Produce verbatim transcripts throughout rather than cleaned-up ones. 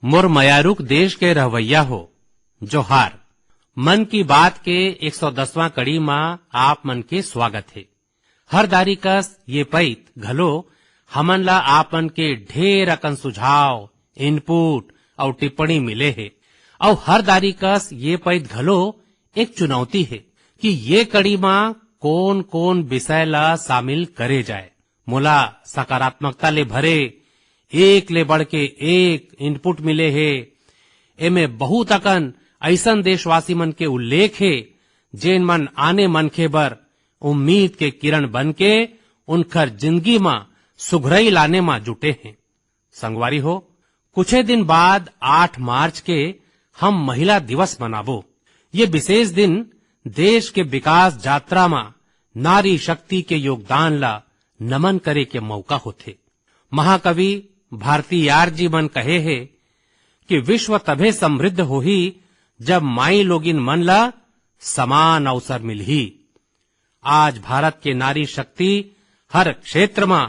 मोर मयारुक देश के रहवैया हो, जोहार। मन की बात के एक सौ दसवां कड़ी म आप मन के स्वागत हे। हर दारी कस ये पइत घलो हमन ला आप मन के ढेर अकन सुझाव, input अउ टिप्पणी मिले हे। अउ हर दारी कस ये पइत घलो एक चुनौती हे कि ये कड़ी म कोन-कोन विषय ला शामिल करे जाए। मोला सकारात्मकता ले भरे एक ले बढ़ के एक input मिले हे। एमे बहुत अकन अइसन देशवासी मन के उल्लेख हे, जेन मन आने मनखे बर उम्मीद के किरण बन के उनखर जिंदगी म सुघरई लाने म जुटे हे। संगवारी हो, कुछे दिन बाद आठ मार्च के हम महिला दिवस मनाबो। ये विशेष दिन देश के विकास यात्रा म नारी शक्ति के योगदान ला नमन करे के मौका होथे। महाकवि भारती यार जी मन कहे हे कि विश्व तभे समृद्ध होही, जब माई लोगिन मन ला समान अवसर मिलही। आज भारत के नारी शक्ति हर क्षेत्र म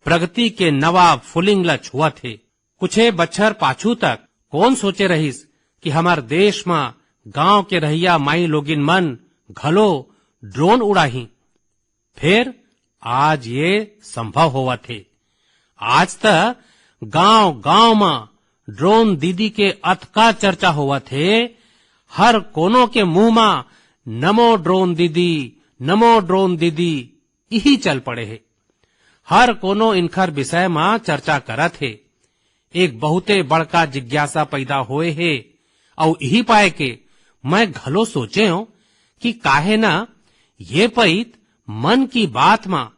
प्रगति के नवा फुलिंग ल छुअत हे। कुछे बछर पाछू तक कोन सोचे रहिस कि हमर देश म गांव के रहइया माई लोगिन मन घलो ड्रोन उड़ाही। फेर आज ये संभव होवत हे। आज त गांव-गांव म ड्रोन दीदी के अतका चर्चा होवत हे, हर कोनो के मुंह म "नमो ड्रोन दीदी, नमो ड्रोन दीदी" इही चल पड़े हे। हर कोनो इनखर विषय म चर्चा करत हे। एक बहुते बड़का जिज्ञासा पैदा होए हे, अउ इही पाए के मैं घलो सोचेंव कि काहे न ये पइत मन की बात म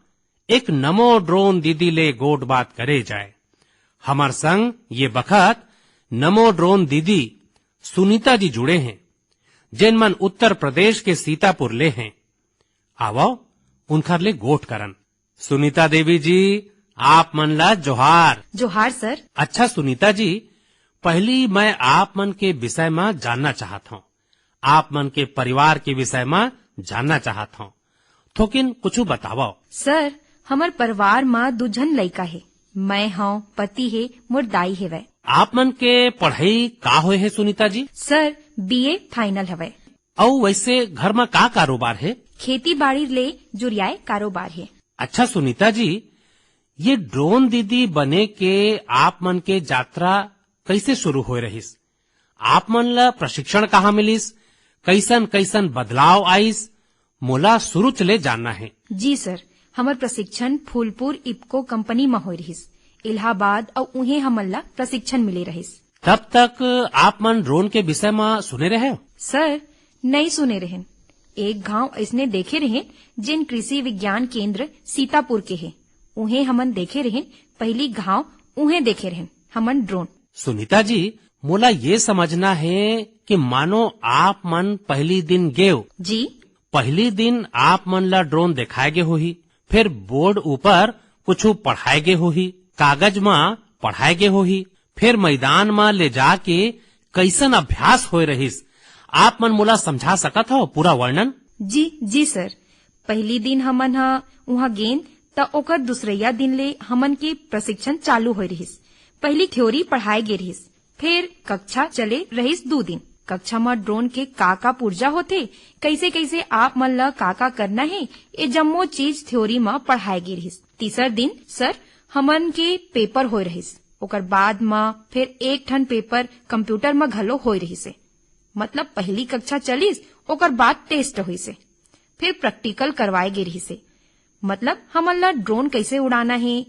एक नमो ड्रोन दीदी ले गोठ बात करे जाए। हमर संग ये बखत नमो ड्रोन दीदी सुनीता जी जुड़े हें, जेन मन उत्तर प्रदेश के सीतापुर ले हें। आवव, उनखर ले गोठ करन। सुनीता देवी जी, आप मन ला जोहार। जोहार सर। अच्छा सुनीता जी, पहली मैं आप मन के विषय म जानना चाहत हंव, आप मन के परिवार के विषय म जानना चाहत हंव, थोकिन कुछु बतावव। सर, हमर परिवार म दू झन लइका हे, मैं हंव, पति हे, मोर दाई हेवय। आप मन के पढ़ई का होए हे Sunita ji? Sir, BA final हवय। अउ वैसे घर म का कारोबार हे? खेती बाड़ी ले जुरियाए कारोबार हे। अच्छा सुनीता जी, ये ड्रोन दीदी बने के आप मन के यात्रा कैसे शुरू होए रहिस? आप मन ला प्रशिक्षण कहाँ मिलिस? कैसन कैसन बदलाव आइस? मोला शुरू ले जानना हे। जी सर, हमर प्रशिक्षण फूलपुर इपको कंपनी म होए रहिस, इलाहाबाद, अउ उहें हमन ला प्रशिक्षण मिले रहिस। तब तक आप मन ड्रोन के विषय म सुने रहे हो? सर, नइ सुने रहेन। एक घांव अइसने देखे रहेन, जेन कृषि विज्ञान केंद्र सीतापुर के हे, उहें हमन देखे रहेन। पहली घांव उहें देखे रहेन हमन ड्रोन। सुनीता जी, मोला ये समझना हे कि मानो आप मन पहली दिन गेव। जी। पहली दिन आप मन ला ड्रोन देखाए गे होही, फिर बोर्ड ऊपर कुछु पढ़ाए गे होही, कागज म पढ़ाए गे होही, फिर मैदान म ले जाके कैसन अभ्यास होए रहिस, आप मन मोला समझा सकत हव पूरा वर्णन? जी, जी सर। पहली दिन हमन ह उहाँ गेन, त ओकर दूसरइया दिन ले हमन के प्रशिक्षण चालू होए रहिस। पहली थ्योरी पढ़ाए गे रहिस, फिर कक्षा चले रहिस दू दिन। कक्षा म ड्रोन के का-का पुर्जा होथे, कइसे-कइसे आप मन ल का-का करना हे, ए जम्मो चीज थ्योरी म पढ़ाए गे रहिस। तीसर दिन सर हमन के पेपर होए रहिस, ओकर बाद म फिर एक ठन पेपर कंप्यूटर म घलो होए रहिस हे। मतलब पहली कक्षा चलिस, ओकर बाद टेस्ट होइस हे, फिर प्रैक्टिकल करवाए गे रहिस हे। मतलब हमन ल ड्रोन कइसे उड़ाना हे,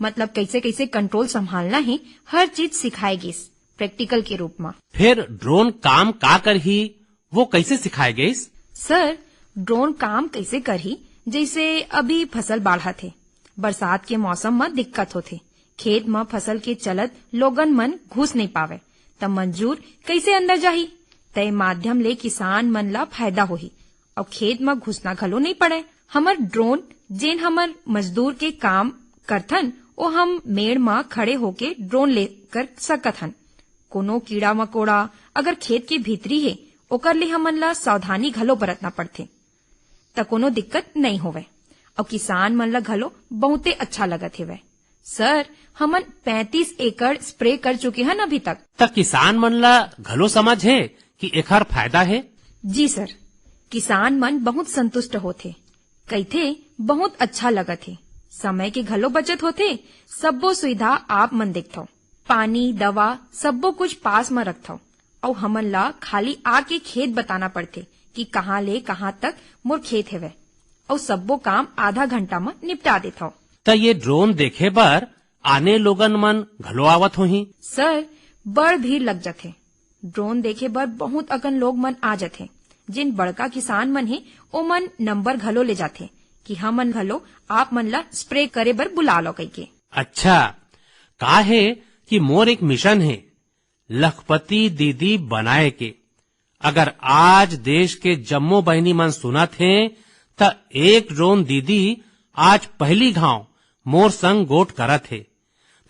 मतलब कइसे-कइसे कंट्रोल संभालना हे, हर चीज सिखाए गिस प्रैक्टिकल के रूप म। फिर ड्रोन काम का करही, वो कइसे सिखाए गिस? सर, ड्रोन काम कइसे करही, जइसे अभी फसल बाढ़त हे, बरसात के मौसम म दिक्कत होथे, खेत म फसल के चलत लोगन मन घुस नइ पावय, त मजदूर कइसे अंदर जाही? तय माध्यम ले किसान मन ल फायदा होही। अउ खेत म घुसना घलो नइ पड़य। हमर ड्रोन, जेन हमर मजदूर के काम करथन, ओ हम मेड़ म खड़े होके ड्रोन ले कर सकत हन। कोनो कीड़ा मकोड़ा अगर खेत के भीतरी हे, ओकर ले हमन ल सावधानी घलो बरतना पड़थे, त कोनो दिक्कत नइ होवय। अउ किसान मन ल घलो बहुते अच्छा लगत हेवय। सर, हमन पैंतीस एकड़ स्प्रे कर चुके हन अभी तक। त किसान मन ला घलो समझ हे कि एखर फायदा हे? जी सर, किसान मन बहुत संतुष्ट होथे, कहिथे बहुत अच्छा लगत हे, समय के घलो बचत होथे, सब्बो सुविधा आप मन देखथव, पानी, दवा, सब्बो कुछ पास म रखथव, अउ हमन ला खाली आके खेत बताना पड़थे कि कहाँ ले कहाँ तक मोर खेत हेवय, अउ सब्बो काम आधा घंटा म निपटा देथव। त ये ड्रोन देखे बर आने लोगन मन घलो आवत होही? सर, बड़ भीड़ लग जथे। ड्रोन देखे बर बहुत अकन लोग मन आ जथे। जिन बड़का किसान मन हे, ओमन नंबर घलो ले जाथे कि हमन घलो आप मन ला स्प्रे करे बर बुला लो कहिके। अच्छा, का हे कि मोर एक मिशन हे, लखपति दीदी बनाए के। अगर आज देश के जम्मो बहिनी मन सुनत हें, त एक ड्रोन दीदी आज पहली घांव मोर संग गोठ करत हे।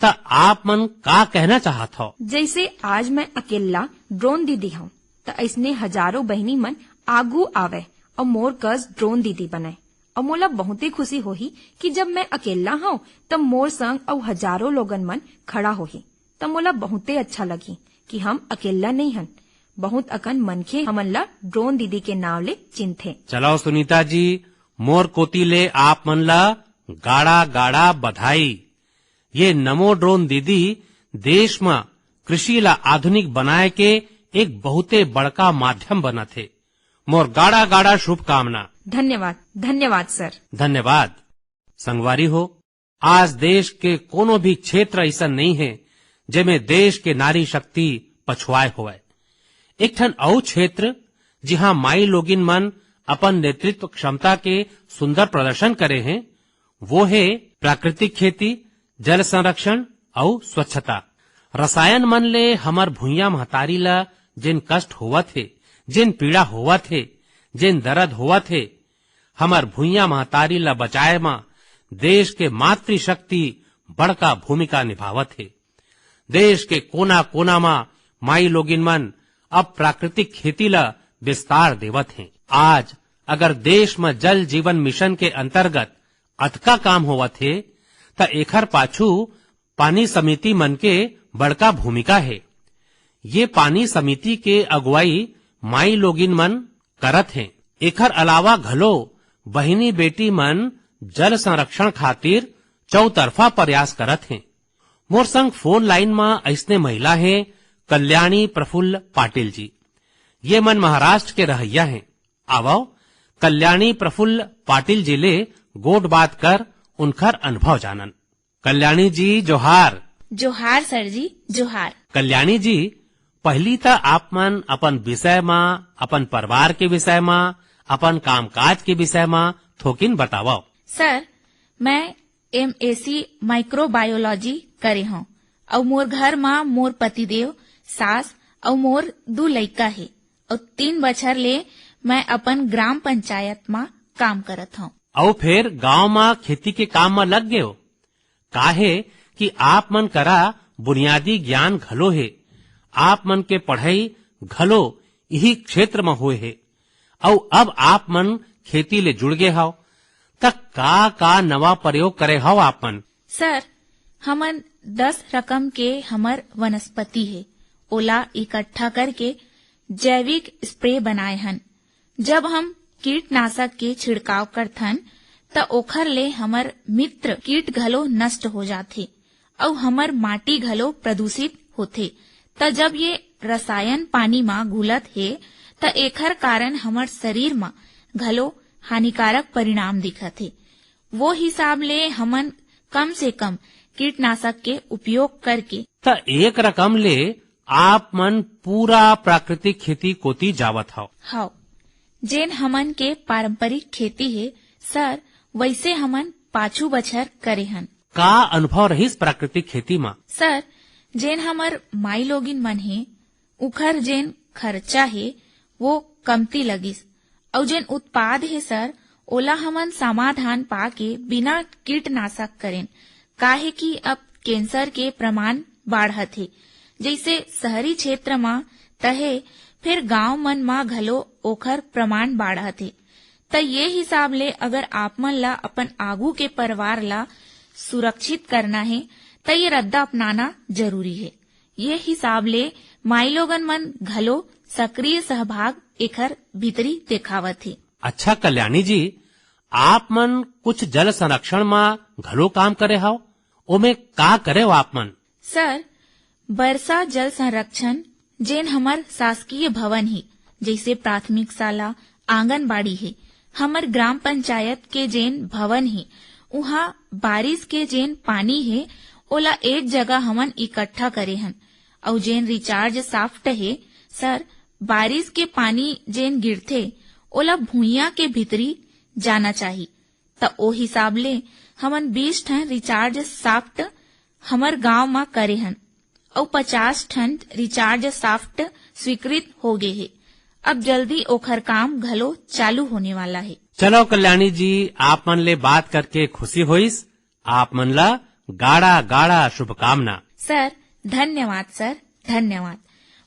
त आप मन का कहना चाहत हव? जैसे आज मैं अकेल्ला ड्रोन दीदी हंव, त अइसने हजारों बहिनी मन आगू आवय अउ मोर कस ड्रोन दीदी बनय। अउ मोला बहुते खुशी होही कि जब मैं अकेल्ला हंव, त मोर संग अउ हजारों लोगन मन खड़ा होही, त मोला बहुते अच्छा लगही कि हम अकेल्ला नइ हन। बहुत अकन मनखे हमन ला ड्रोन दीदी के नाव ले चिन्हथे। चलव सुनीता जी, मोर कोति ले आप मन ला गाड़ा गाड़ा बधाई। ये नमो ड्रोन दीदी देश म कृषि ला आधुनिक बनाए के एक बहुते बड़का माध्यम बनत हे। मोर गाड़ा गाड़ा शुभकामना। धन्यवाद, धन्यवाद सर। धन्यवाद। संगवारी हो, आज देश के कोनो भी क्षेत्र अइसन नइ हे, जेमे देश के नारी शक्ति पछुआए होवय। एक ठन अउ क्षेत्र, जिहां माई लोगिन मन अपन नेतृत्व क्षमता के सुंदर प्रदर्शन करे हें, वो हे प्राकृतिक खेती, जल संरक्षण अउ स्वच्छता। रसायन मन ले हमर भुइयां महतारी ला जेन कष्ट होवत हे, जेन पीड़ा होवत हे, जेन दर्द होवत हे, हमर भुइयां महतारी ला बचाए म देश के मातृशक्ति बड़का भूमिका निभावत हे। देश के कोना-कोना म माई लोगिन मन अब प्राकृतिक खेती ला विस्तार देवत हें। आज अगर देश म जल जीवन मिशन के अंतर्गत अतका काम होवत हे, त एखर पाछू पानी समिति मन के बड़का भूमिका हे। ये पानी समिति के अगुवाई माई लोगिन मन करत हें। एखर अलावा घलो बहिनी बेटी मन जल संरक्षण खातिर चौतरफा प्रयास करत हें। मोर संग फोन लाइन म अइसने महिला हें, कल्याणी प्रफुल्ल पाटिल जी। ये मन महाराष्ट्र के रहइया हें। आवव, कल्याणी प्रफुल्ल पाटिल जी ले गोठ बात कर उनखर अनुभव जानन। कल्याणी जी, जोहार। जोहार सर जी, जोहार। कल्याणी जी, पहिली त आप मन अपन विषय म, अपन परिवार के विषय म, अपन कामकाज के विषय म थोकिन बतावव। सर, मैं एमएससी माइक्रोबायोलॉजी करे हंव, अउ मोर घर म मोर पतिदेव, सास अउ मोर दू लइका हे, अउ तीन बछर ले मैं अपन ग्राम पंचायत म काम करत हंव। अउ फेर गांव म खेती के काम म लग गेव? काहे कि आप मन करा बुनियादी ज्ञान घलो हे, आप मन के पढ़ई घलो इही क्षेत्र म होए हे, अउ अब आप मन खेती ले जुड़ गे हव, त का-का नवा प्रयोग करे हव आप मन? सर, हमन दस रकम के हमर वनस्पति हे, ओला इकट्ठा करके जैविक स्प्रे बनाए हन। जब हम कीटनाशक के छिड़काव करथन, त ओखर ले हमर मित्र कीट घलो नष्ट हो जाथे, अउ हमर माटी घलो प्रदूषित होथे। त जब ये रसायन पानी म घुलत हे, त एखर कारण हमर शरीर म घलो हानिकारक परिणाम दिखत हे। वो हिसाब ले हमन कम से कम कीटनाशक के उपयोग करके त एक रकम ले आप मन पूरा प्राकृतिक खेती कोति जावत हव। हव, जेन हमन के पारंपरिक खेती हे सर, वइसे हमन पाछू बछर करे हन। का अनुभव रहिस प्राकृतिक खेती म? सर, जेन हमर माई लोगिन मन हे, उखर जेन खर्चा हे, वो कमती लगिस, अउ जेन उत्पाद हे सर, ओला हमन समाधान पाके बिना कीटनाशक करेन, काहे कि अब कैंसर के प्रमाण बाढ़त हे। जइसे शहरी क्षेत्र म त हे, फेर गांव मन म घलो ओखर प्रमाण बाढ़त हे। त ये हिसाब ले अगर आप मन ला अपन आगू के परिवार ला सुरक्षित करना हे, त ये रद्दा अपनाना जरूरी हे। ये हिसाब ले माईलोगन मन घलो सक्रिय सहभाग एखर भीतरी देखावत हे। अच्छा कल्याणी जी, आप मन कुछ जल संरक्षण म घलो काम करे हव, ओमे का करे हो आप मन? सर, बरसा जल संरक्षण, जेन हमर शासकीय भवन हे, जैसे प्राथमिक शाला, आंगनबाड़ी हे, हमर ग्राम पंचायत के जेन भवन हे, उहाँ बारिश के जेन पानी हे, ओला एक जगह हमन इकट्ठा करे हन। अउ जेन रिचार्ज शाफ्ट हे, सर, बारिश के पानी जेन गिरथे, ओला भुइयां के भीतरी जाना चाही। त ओ हिसाब ले हमन बीस ठन रिचार्ज शाफ्ट हमर गांव म करे हन, अउ पचास ठन रिचार्ज शाफ्ट स्वीकृत हो गे हे। अब जल्दी ओखर काम घलो चालू होने वाला हे। चलो कल्याणी जी, आप मन ले बात करके खुशी होइस। आप मन ला गाड़ा गाड़ा शुभकामना। सर, धन्यवाद सर, धन्यवाद।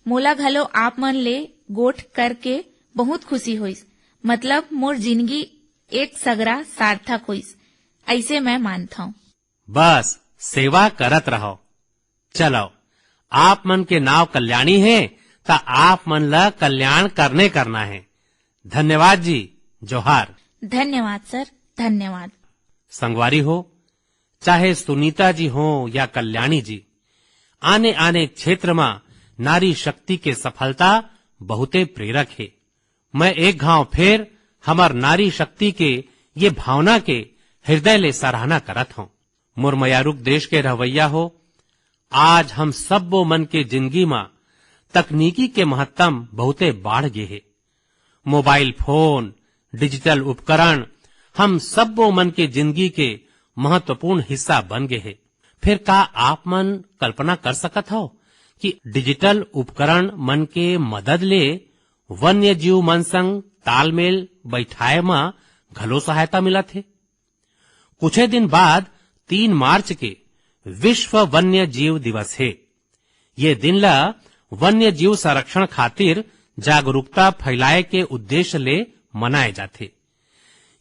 मोला घलो आप मन ले गोठ करके बहुत खुशी होइस। मतलब मोर जिंदगी एक सगरा सार्थक होइस, ऐसे मैं मानथौं। बस सेवा करत रहो। चलो, आप मन के नाव कल्याणी हे, त आप मन ला कल्याण करने करना हे। धन्यवाद जी, जोहार। धन्यवाद सर, धन्यवाद। संगवारी हो, चाहे सुनीता जी हो या कल्याणी जी, आने आने क्षेत्र म नारी शक्ति के सफलता बहुते प्रेरक हे। मैं एक घांव फेर हमर नारी शक्ति के ये भावना के हृदय ले सराहना करत हौं। मोर मयारुक देश के रहवैया हो, आज हम सब्बो मन के जिंदगी म तकनीकी के महत्तम बहुते बाढ़ गे हे। मोबाइल फोन, डिजिटल उपकरण हम सब्बो मन के जिंदगी के महत्वपूर्ण हिस्सा बन गे हे। फिर का आप मन कल्पना कर सकत हव कि डिजिटल उपकरण मन के मदद ले वन्य जीव मन संग तालमेल बैठाए म घलो सहायता मिलत हे? कुछे दिन बाद तीन मार्च के विश्व वन्य जीव दिवस हे। ये दिन ला वन्य जीव संरक्षण खातिर जागरूकता फैलाए के उद्देश्य ले मनाए जाथे।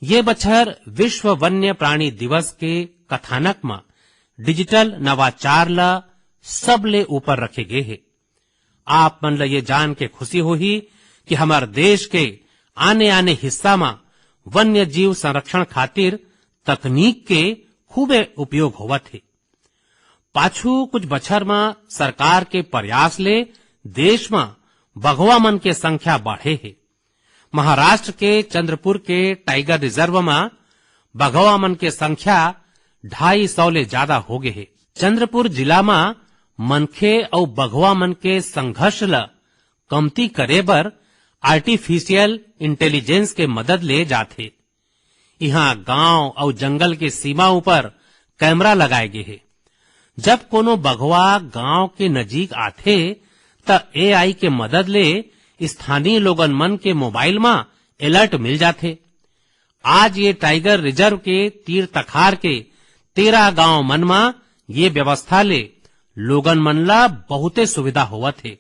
ये बछर विश्व वन्य प्राणी दिवस के कथानक म डिजिटल नवाचार ला सबले ऊपर रखे गे हे। आप मन ला ये जान के खुशी होही कि हमर देश के आने-आने हिस्सा म वन्य जीव संरक्षण खातिर तकनीक के खूबे उपयोग होवत हे। पाछू कुछ बछर म सरकार के प्रयास ले देश म बघवा मन के संख्या बढ़े हे। महाराष्ट्र के चंद्रपुर के टाइगर रिजर्व म बघवा मन के संख्या ढाई सौ ले जादा हो गे हे। चंद्रपुर जिला म मनखे अउ बघवा मन के संघर्ष ल कमती करे बर आर्टिफिशियल इंटेलिजेंस के मदद ले जाथे। इहां गांव अउ जंगल के सीमा ऊपर कैमरा लगाए गे हे। जब कोनो बघवा गांव के नजीक आथे, त एआई के मदद ले स्थानीय लोगन मन के मोबाइल म अलर्ट मिल जाथे। आज ये टाइगर रिजर्व के तीर तखार के तेरह गांव मन म ये व्यवस्था ले लोगन मन ला बहुते सुविधा होवत हे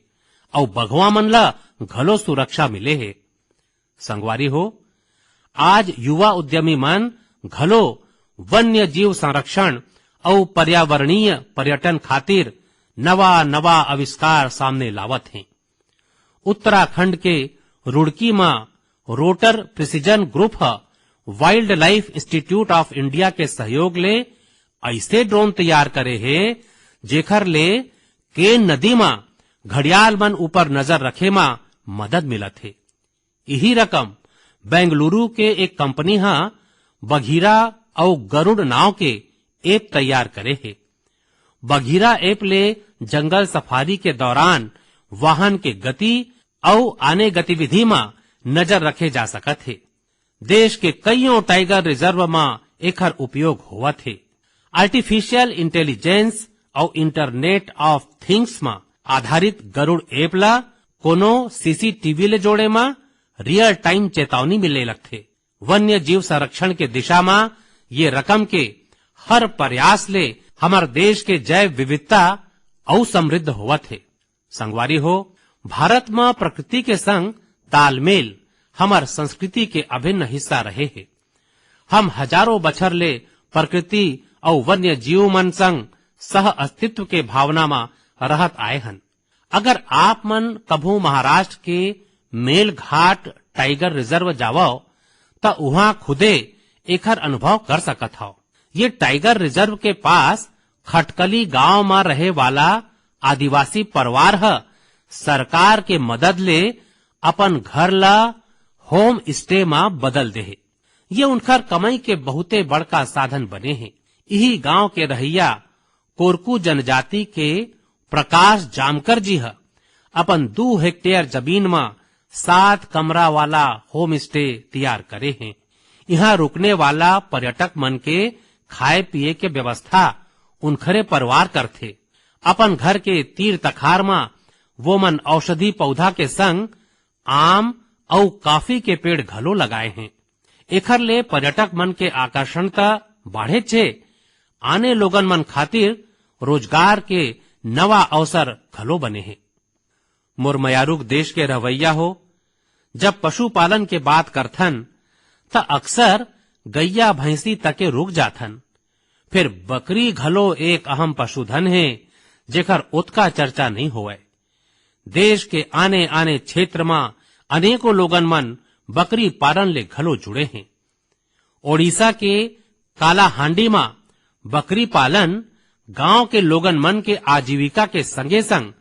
अउ बघवा मन ला घलो सुरक्षा मिले हे। संगवारी हो, आज युवा उद्यमी मन घलो वन्य जीव संरक्षण अउ पर्यावरणीय पर्यटन खातिर नवा-नवा आविष्कार सामने लावत हें। उत्तराखंड के रुड़की म रोटर प्रिसिजन ग्रुप ह wild life institute of India के सहयोग ले अइसे ड्रोन तैयार करे हे, जेखर ले केन नदी म घड़ियाल मन ऊपर नजर रखे म मदद मिलत हे। इही रकम बेंगलुरु के एक कंपनी ह बघीरा अउ गरुड़ नाव के ऐप तैयार करे हे। बघीरा ऐप ले जंगल सफारी के दौरान वाहन के गति अउ आने गतिविधि म नजर रखे जा सकत हे। देश के कइयों टाइगर रिजर्व म एखर उपयोग होवत हे। आर्टिफिशियल इंटेलिजेंस अउ इंटरनेट ऑफ थिंग्स म आधारित गरुड़ ऐप ल कोनो सीसीटीवी ले जोड़े म रियल टाइम चेतावनी मिले लगथे। वन्य जीव संरक्षण के दिशा म ये रकम के हर प्रयास ले हमर देश के जैव विविधता अउ समृद्ध होवत हे। संगवारी हो, भारत म प्रकृति के संग तालमेल हमर संस्कृति के अभिन्न हिस्सा रहे हे। हम हजारों बछर ले प्रकृति अउ वन्य जीव मन संग सह अस्तित्व के भावना म रहत आए हन। अगर आप मन कभू महाराष्ट्र के मेलघाट टाइगर रिजर्व जावव, त उहां खुदे एखर अनुभव कर सकत हव। ये टाइगर रिजर्व के पास खटकली गांव म रहे वाला आदिवासी परिवार ह सरकार के मदद ले अपन घर ला होम स्टे म बदल दे हे। ये उनकर कमाई के बहुते बड़का साधन बने हे। इही गांव के रहइया कोरकू जनजाति के प्रकाश जामकर जी ह अपन दू हेक्टेयर जमीन म सात कमरा वाला होम स्टे तैयार करे हे। इहां रुकने वाला पर्यटक मन के खाए पिए के व्यवस्था उनखरे परिवार करथे। अपन घर के तीर तखार म वो मन औषधि पौधा के संग आम अउ कॉफी के पेड़ घलो लगाए हें। एखर ले पर्यटक मन के आकर्षण त बाढ़ेच हे, आने लोगन मन खातिर रोजगार के नवा अवसर घलो बने हे। मोर मयारुक देश के रहवैया हो, जब पशुपालन के बात करथन, त अक्सर गैया भैंसी तके रुक जाथन। फिर बकरी घलो एक अहम पशुधन हे, जेकर ओतका चर्चा नइ होवय। देश के आने-आने क्षेत्र म अनेकों लोगन मन बकरी पालन ले घलो जुड़े हें। ओडिशा के कालाहांडी म बकरी पालन गांव के लोगन मन के आजीविका के संगे-संग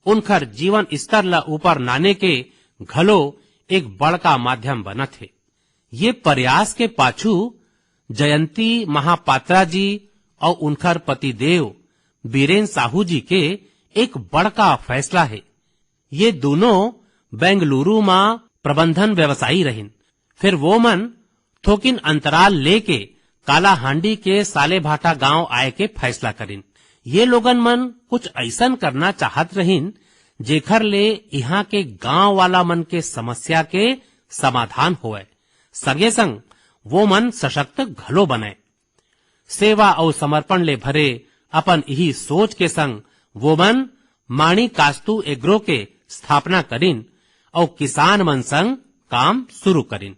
उनखर जीवन स्तर ल ऊपर लाने के घलो एक बड़का माध्यम बनत हे। ये प्रयास के पाछू जयंती महापात्रा जी अउ उनखर पतिदेव बीरेन साहू जी के एक बड़का फैसला हे। ये दूनों बेंगलुरु म प्रबंधन व्यवसायी रहिन। फिर वो मन थोकिन अंतराल लेके कालाहांडी के सालेभाटा गांव आए के फैसला करिन। ये लोगन मन कुछ अइसन करना चाहत रहिन, जेखर ले इहां के गांव वाला मन के समस्या के समाधान होवय, संगे संग वो मन सशक्त घलो बनय। सेवा अउ समर्पण ले भरे अपन इही सोच के संग वो मन माणिकास्तु एग्रो के स्थापना करिन अउ किसान मन संग काम शुरू करिन।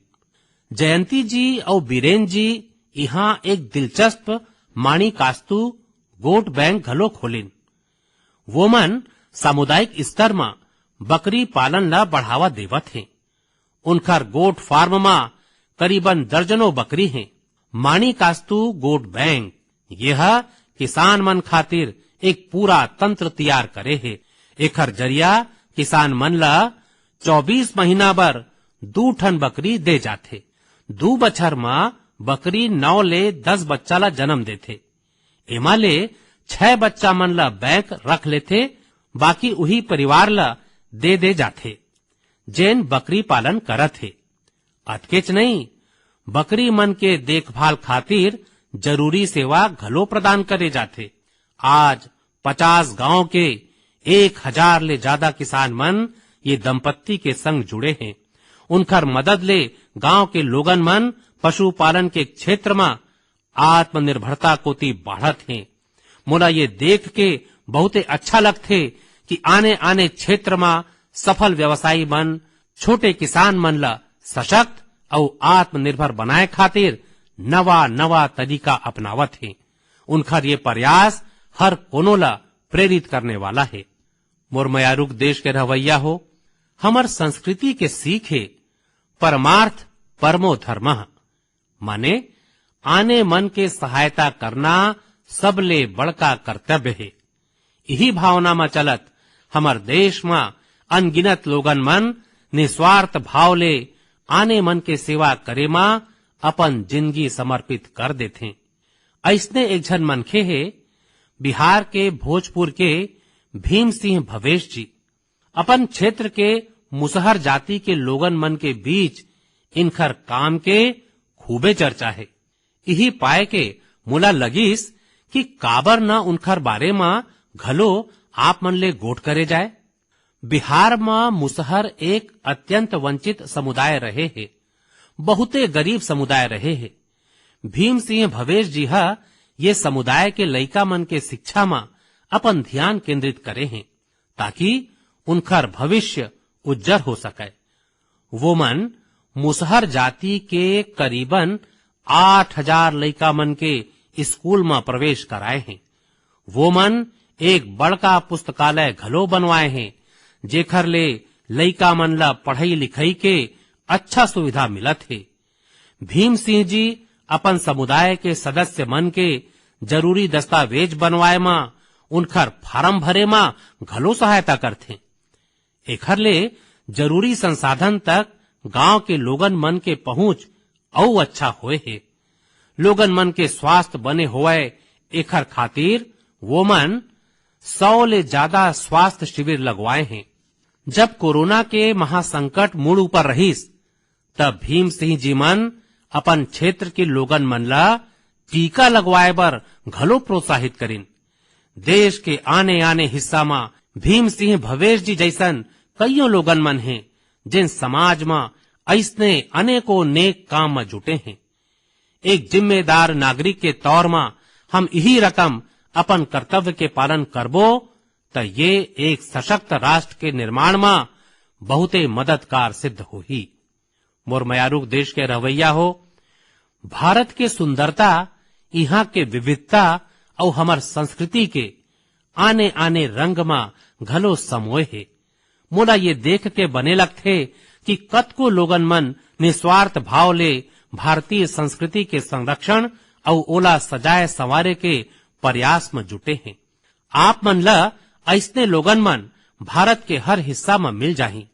जयंती जी अउ बीरेन जी इहां एक दिलचस्प माणिकास्तु गोट बैंक घलो खोलिन। वो मन सामुदायिक स्तर म बकरी पालन ला बढ़ावा देवत हें। उनखर गोट फार्म म करीबन दर्जनों बकरी हें। माणिकास्तु गोट बैंक, ये ह किसान मन खातिर एक पूरा तंत्र तैयार करे हे। एखर जरिया किसान मन ला चौबीस महीना बर दू ठन बकरी दे जाथे। दू बछर म बकरी नौ ले दस बच्चा ला जन्म देथे। एमा ले छह बच्चा मन ला बैंक रख लेथे, बाकी उही परिवार ला दे दे जाथे, जेन बकरी पालन करत हे। अतकेच नइ, बकरी मन के देखभाल खातिर जरूरी सेवा घलो प्रदान करे जाथे। आज पचास गांव के एक हजार ले जादा किसान मन ये दंपत्ति के संग जुड़े हें। उनखर मदद ले गांव के लोगन मन पशुपालन के क्षेत्र म आत्मनिर्भरता कोति बाढ़त हें। मोला ये देख के बहुते अच्छा लगथे कि आने-आने क्षेत्र म सफल व्यवसायी मन छोटे किसान मन ल सशक्त अउ आत्मनिर्भर बनाए खातिर नवा-नवा तरीका अपनावत हें। उनखर ये प्रयास हर कोनो ल प्रेरित करने वाला हे। मोर मयारुक देश के रहवैया हो, हमर संस्कृति के सीख हे, "परमार्थ परमो धर्मः", माने आने मन के सहायता करना सबले बड़का कर्तव्य हे। इही भावना म चलत हमर देश म अनगिनत लोगन मन निस्वार्थ भाव ले आने मन के सेवा करे म अपन जिनगी समर्पित कर देथें। अइसने एक झन मनखे हे, बिहार के भोजपुर के भीम सिंह भवेश जी। अपन क्षेत्र के मुसहर जाति के लोगन मन के बीच इनखर काम के खूबे चर्चा हे। इही पाए के मोला लगिस कि काबर न उनखर बारे म घलो आप मन ले गोठ करे जाए। बिहार म मुसहर एक अत्यंत वंचित समुदाय रहे हे, बहुते गरीब समुदाय रहे हे। भीम सिंह भवेश जी ह ये समुदाय के लइका मन के शिक्षा म अपन ध्यान केंद्रित करे हें, ताकि उनखर भविष्य उज्जर हो सकय। वो मन मुसहर जाति के करीबन आठ हजार लइका मन के स्कूल म प्रवेश कराए हें। वो मन एक बड़का पुस्तकालय घलो बनवाए हें, जेखर ले लइका मन ल पढ़ई लिखई के अच्छा सुविधा मिलत हे। भीम सिंह जी अपन समुदाय के सदस्य मन के जरूरी दस्तावेज बनवाए म, उनखर फार्म भरे म घलो सहायता करथें। एखर ले जरूरी संसाधन तक गांव के लोगन मन के पहुंच अउ अच्छा होए हे। लोगन मन के स्वास्थ्य बने होवय, एखर खातिर वो मन सौ ले ज्यादा स्वास्थ्य शिविर लगवाए हें। जब कोरोना के महासंकट मुड़ ऊपर रहिस, तब भीम सिंह जी मन अपन क्षेत्र के लोगन मन ला टीका लगवाए बर घलो प्रोत्साहित करिन। देश के आने-आने हिस्सा म भीम सिंह भवेश जी जइसन कइयो लोगन मन हें, जेन समाज म अइसने अनेकों नेक काम म जुटे हें। एक जिम्मेदार नागरिक के तौर म हम इही रकम अपन कर्तव्य के पालन करबो, त ये एक सशक्त राष्ट्र के निर्माण म बहुते मददगार सिद्ध होही। मोर मयारुक देश के रहवैया हो, भारत के सुंदरता, इहां के विविधता अउ हमर संस्कृति के आने-आने रंग म घलो समोए हे। मोला ये देख के बने लगथे कि कतको लोगन मन निस्वार्थ भाव ले भारतीय संस्कृति के संरक्षण अउ ओला सजाए संवारे के प्रयास म जुटे हें। आप मन ल अइसने लोगन मन भारत के हर हिस्सा म मिल जाही।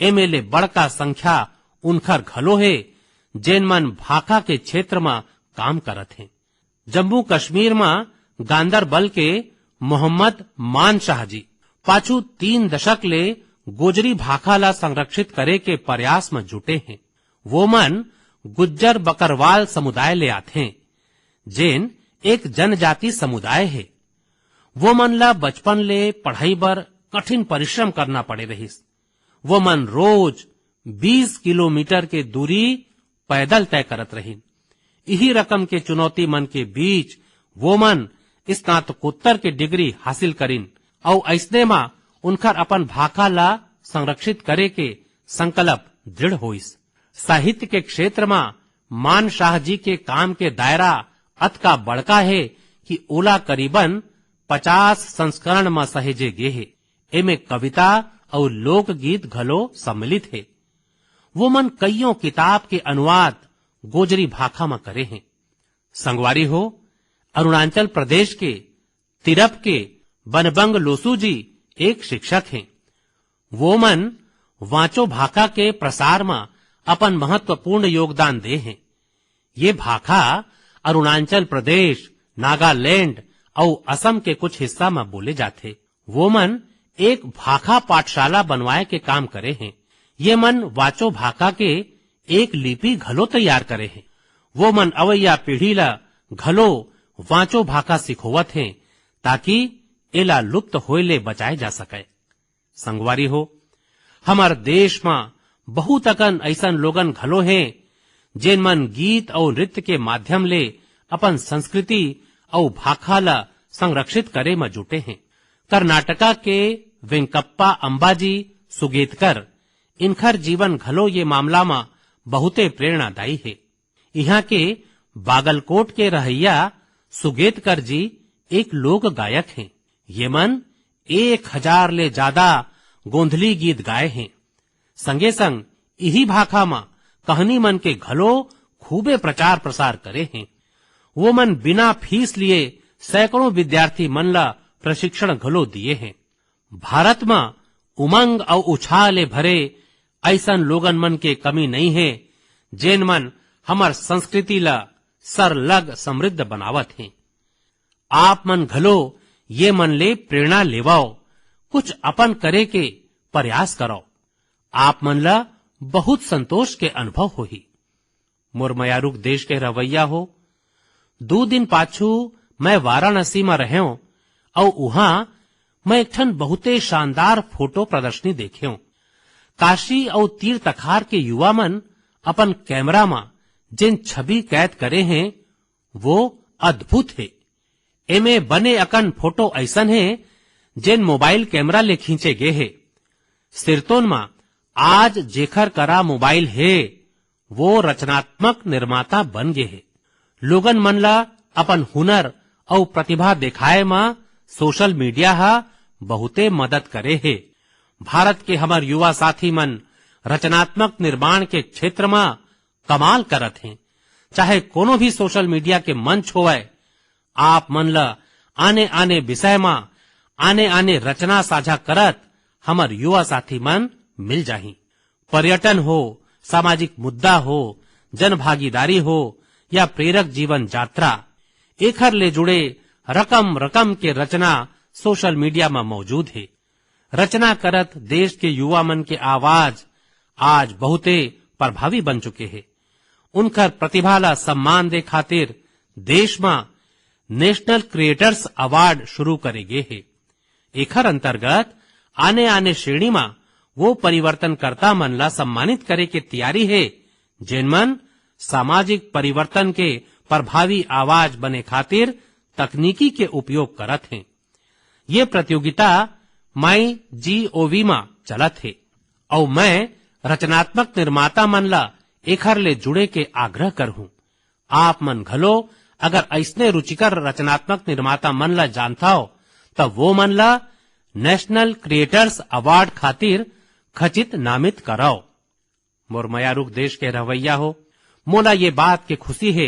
एमे ले बड़का संख्या उनखर घलो हे, जेन मन भाखा के क्षेत्र म काम करत हें। जम्मू कश्मीर म गांदरबल के मोहम्मद मान शाह जी पाछू तीन दशक ले गोजरी भाखा ला संरक्षित करे के प्रयास म जुटे हें। वो मन गुज्जर बकरवाल समुदाय ले आथें, जेन एक जनजाति समुदाय हे। वो मन ला बचपन ले पढ़ई बर कठिन परिश्रम करना पड़े रहिस। वो मन रोज बीस किलोमीटर के दूरी पैदल तय करत रहिन। इही रकम के चुनौती मन के बीच वो मन स्नातकोत्तर के डिग्री हासिल करिन अउ अइसने म उनखर अपन भाखा ला संरक्षित करे के संकल्प दृढ़ होइस। साहित्य के क्षेत्र म मान शाह जी के काम के दायरा अतका बड़का हे कि ओला करीबन पचास संस्करण म सहेजे गे हे। एमे कविता अउ लोकगीत घलो सम्मिलित हे। वो मन कइयों किताब के अनुवाद गोजरी भाखा म करे हें। संगवारी हो, अरुणाचल प्रदेश के तिरप के बनबंग लोसू जी एक शिक्षक हें। वो मन वांचो भाखा के प्रसार म अपन महत्वपूर्ण योगदान दे हें। ये भाखा अरुणाचल प्रदेश, नागालैंड अउ असम के कुछ हिस्सा म बोले जाथे। वो मन एक भाखा पाठशाला बनवाए के काम करे हें। ये मन वाचो भाखा के एक लिपि घलो तैयार करे हें। वो मन अवइया पीढ़ी ला घलो वाचो भाखा सिखोवत हें, ताकि एला लुप्त होए ले बचाए जा सकय। संगवारी हो, हमर देश म बहुत अकन अइसन लोगन घलो हें, जेन मन गीत अउ नृत्य के माध्यम ले अपन संस्कृति अउ भाखा ल संरक्षित करे म जुटे हें। कर्नाटका के वेंकप्पा अंबाजी सुगेतकर, इनखर जीवन घलो ये मामला म बहुते प्रेरणादायी हे। इहां के बागलकोट के रहइया सुगेतकर जी एक लोक गायक हें। ये मन एक हजार ले जादा गोंधली गीत गाए हें। संगे संग इही भाखा म कहनी मन के घलो खूबे प्रचार प्रसार करे हें। वो मन बिना फीस लिए सैकड़ों विद्यार्थी मन ला प्रशिक्षण घलो दिए हें। भारत म उमंग अउ उछाह ले भरे अइसन लोगन मन के कमी नइ हे, जेन मन हमर संस्कृति ला सरलग समृद्ध बनावत हें। आप मन घलो ये मन ले प्रेरणा लेवव, कुछ अपन करे के प्रयास करव। आप मन ला बहुत संतोष के अनुभव होही। मोर मयारुक देश के रवैया हो, दू दिन पाछू मैं वाराणसी म रहेंव अउ उहां मैं एक ठन बहुते शानदार फोटो प्रदर्शनी देखेंव। काशी अउ तीर तखार के युवा मन अपन कैमरा म जेन छवि कैद करे हें, वो अद्भुत हे। एमे बने अकन फोटो अइसन हे, जेन मोबाइल कैमरा ले खींचे गे हे। सिरतोन म आज जेखर करा मोबाइल हे, वो रचनात्मक निर्माता बन गे हे। लोगन मन ला अपन हुनर अउ प्रतिभा देखाए म सोशल मीडिया ह बहुते मदद करे हे। भारत के हमर युवा साथी मन रचनात्मक निर्माण के क्षेत्र म कमाल करत हें। चाहे कोनो भी सोशल मीडिया के मंच होवय, आप मन ल आने-आने विषय म आने-आने रचना साझा करत हमर युवा साथी मन मिल जाही। पर्यटन हो, सामाजिक मुद्दा हो, जनभागीदारी हो या प्रेरक जीवन यात्रा, एखर ले जुड़े रकम-रकम के रचना सोशल मीडिया म मौजूद हे। रचना करत देश के युवा मन के आवाज आज बहुते प्रभावी बन चुके हे। उनकर प्रतिभा ला सम्मान दे खातिर देश म नेशनल क्रिएटर्स अवार्ड शुरू करे गे हे। एखर अंतर्गत आने-आने श्रेणी म वो परिवर्तनकर्ता मन ला सम्मानित करे के तैयारी हे, जेन मन सामाजिक परिवर्तन के प्रभावी आवाज बने खातिर तकनीकी के उपयोग करत हें। ये प्रतियोगिता माई जी ओ वी म चलत हे, अउ मैं रचनात्मक निर्माता मन ला एखर ले जुड़े के आग्रह करहूं। आप मन घलो अगर अइसने रुचिकर रचनात्मक निर्माता मन ला जानथव, त वो मन ला नेशनल क्रिएटर्स अवार्ड खातिर खचित नामित करव। मोर मयारुक देश के रहवैया हो, मोला ये बात के खुशी हे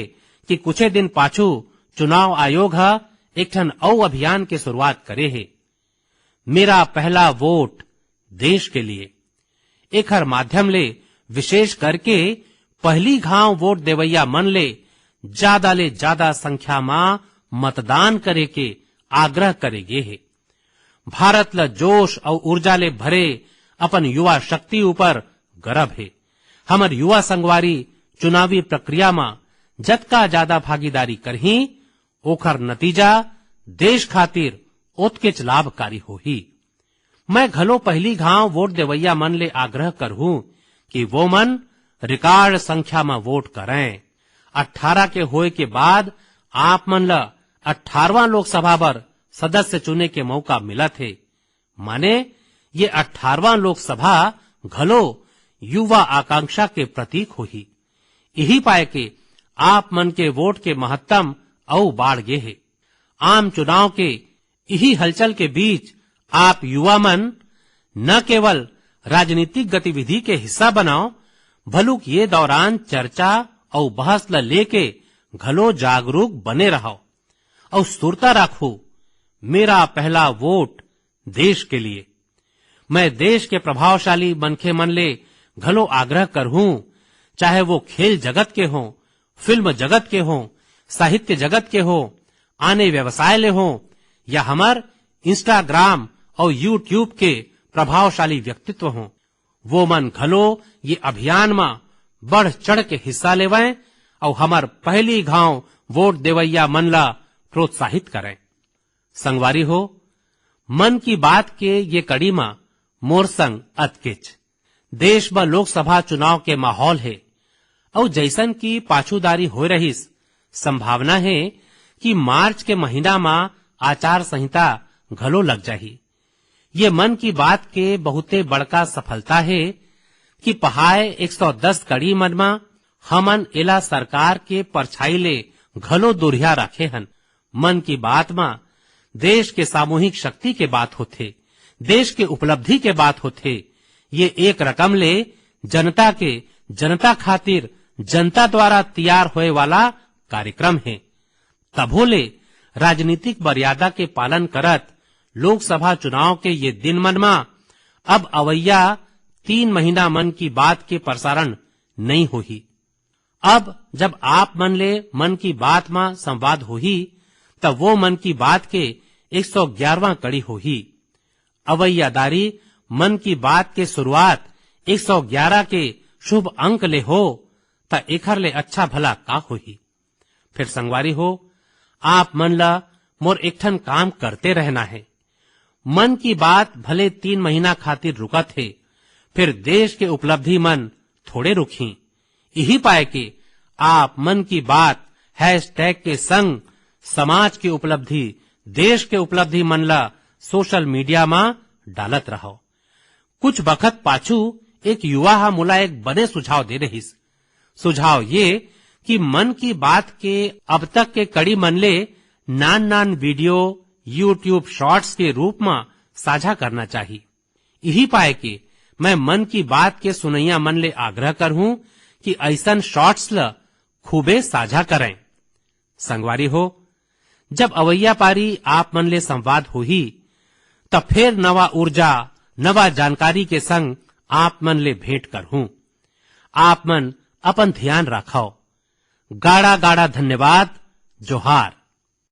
कि कुछे दिन पाछू चुनाव आयोग ह एक ठन अउ अभियान के शुरुआत करे हे, मेरा पहला वोट देश के लिए। एखर माध्यम ले विशेष करके पहली घांव वोट देवैया मन ले ज्यादा ले ज्यादा संख्या म मतदान करे के आग्रह करे गे हे। भारत ल जोश अउ ऊर्जा ले भरे अपन युवा शक्ति ऊपर गर्व हे। हमर युवा संगवारी चुनावी प्रक्रिया म जतका ज्यादा भागीदारी करही, ओखर नतीजा देश खातिर ओतकेच लाभकारी होही। मैं घलो पहली घांव वोट देवैया मन ले आग्रह करहूं कि वो मन रिकॉर्ड संख्या म वोट करें। अट्ठारह के होए के बाद आप मन ल अट्ठारहवां लोकसभा बर सदस्य चुने के मौका मिलत हे। माने, ये अट्ठारहवां लोकसभा घलो युवा आकांक्षा के प्रतीक होही। इही पाए के आप मन के वोट के महत्तम अउ बाढ़ गे हे। आम चुनाव के इही हलचल के बीच आप युवा मन न केवल राजनीतिक गतिविधि के हिस्सा बनाओ, भलुक ये दौरान चर्चा अउ बहस ल लेके घलो जागरूक बने रहव अउ सुरता राखो, मेरा पहला वोट देश के लिए। मैं देश के प्रभावशाली मनखे मन ले घलो आग्रह करहूं, चाहे वो खेल जगत के हों, फिल्म जगत के हों, साहित्य जगत के हों, आने व्यवसाय ले हों या हमर Instagram अउ YouTube के प्रभावशाली व्यक्तित्व हों, वो मन घलो ये अभियान म बढ़ चढ़ के हिस्सा लेवंय अउ हमर पहली घांव वोट देवैया मन ला प्रोत्साहित करंय। संगवारी हो, मन की बात के ये कड़ी म मोर संग अतकेच। देश म लोकसभा चुनाव के माहौल हे, अउ जइसन कि पाछूदारी होए रहिस, संभावना हे कि मार्च के महीना म आचार संहिता घलो लग जाही। ये मन की बात के बहुते बड़का सफलता हे कि पहाय एक सौ दस कड़ी मन म हमन एला सरकार के परछाई ले घलो दूरिहा राखे हन। मन की बात म देश के सामूहिक शक्ति के बात होथे, देश के उपलब्धि के बात होथे। ये एक रकम ले जनता के, जनता खातिर, जनता द्वारा तैयार होए वाला कार्यक्रम हे। तभो ले राजनीतिक मर्यादा के पालन करत लोकसभा चुनाव के ये दिन मन म अब अवैया तीन महीना मन की बात के प्रसारण नइ होही। अब जब आप मन ले मन की बात म संवाद होही, त वो मन की बात के एक सौ ग्यारहवां कड़ी होही। अवैया दारी मन की बात के शुरुआत एक सौ ग्यारह के शुभ अंक ले हो, त एखर ले अच्छा भला का होही? फिर संगवारी हो, आप मन ला मोर एक ठन काम करते रहना हे। मन की बात भले तीन महीना खातिर रुकत हे, फिर देश के उपलब्धि मन थोड़े रुकही। इही पाए के आप मन की बात हैशटैग के संग समाज के उपलब्धि, देश के उपलब्धि मन ला सोशल मीडिया मा डालत रहव। कुछ बखत पाछू एक युवा हा मोला एक बने सुझाव दे रहिस। सुझाव ये कि मन की बात के अब तक के कड़ी मन ले नान नान वीडियो YouTube शॉर्ट्स के रूप म साझा करना चाही। इही पाए के मैं मन की बात के सुनैया मन ले आग्रह करहूं कि अइसन शॉर्ट्स ल खूबे साझा करें। संगवारी हो, जब अवैया पारी आप मन ले संवाद होही, त फेर नवा ऊर्जा, नवा जानकारी के संग आप मन ले भेंट करहूं। आप मन अपन ध्यान राखव। गाड़ा गाड़ा धन्यवाद। जोहार।